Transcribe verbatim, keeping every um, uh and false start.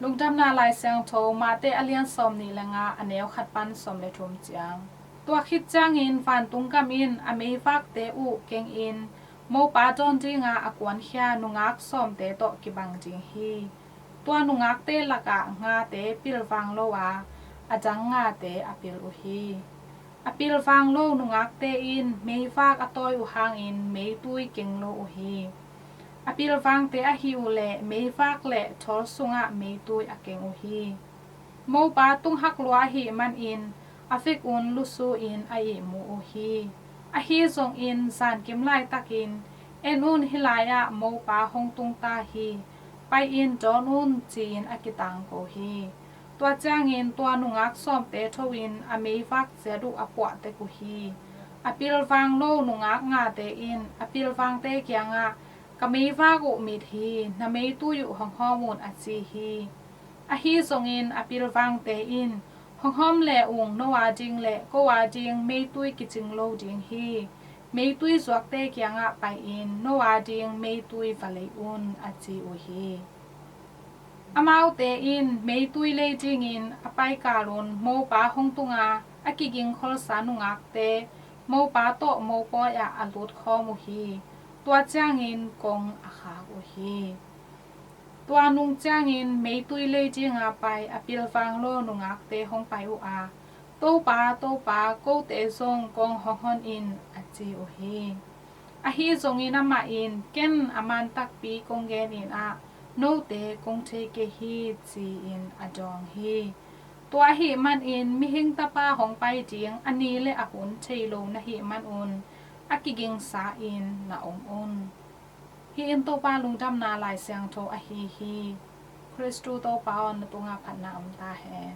Lungdamna Lai Siangtho, Mate a lian sawm nih le nga, a neu khat pan sawm le thum ciang. Tua khit ciangin vantung gam in a meivakte uh kengin, mopa dawn dinga a kuankhia nungak sawmte tawh kibang ding hi. Tua nungakte lakah ngate pilvang lo a, a dang ngate a pil uh hi. A pilvang lo nungakte in meivak a tawi uh hangin meitui keng lo uh hi. A pilvangte ahih uh leh meivak le thawl sungah meitui a keng uh hi. Mopa tunghak lua ahih manin a vekun lusu in a ihmu uh hi. Ahi zongin zankim laitakin, "En un, hih lai-ah mopa hong tung ta hi, pai-in dawn un," ci-in a kitangko hi. Tua ciangin tua nungak sawmte tho-in a meivak ciat uh a puah tek uh hi. A pilvang lo nungak ngate in a pilvangte kiangah, "Ka meivak uh mit hi, na meitui uh hong hawm un," a ci hi. Ahi zongin a pilvangte in, "Hong hawm le ung, no a ding le ko a ding meitui kicing lo ding hi. Meitui zuakte kiangah pai-in no a ding meitui va lei un," a ci uh hi. Amaute in meitui lei dingin a paikal un mopa hong tunga a kigingkholsa nungakte mopa tawh mopawi ah a lutkhawm uh hi. Tua ciangin kong a khak uh hi. Tua nung ciangin meitui lei dinga pai a pilvang lo nungakte hong pai uh a, "Topa, Topa, kote zong kong hong hon in," a ci uh hi. Ahi zongin amah in, "Ken a man takpi kong genin ah, note kong thei kei hi," ci-in a dawng hi. Tua ahih manin Mihing Tapa hong pai ding a ni le a hun thei lo na hih manun a kigingsa in na om un. Hih in Topa Lungdamna Lai Siangtho ahi hi. Khristu Topa aw, na tungah phatna om ta hen.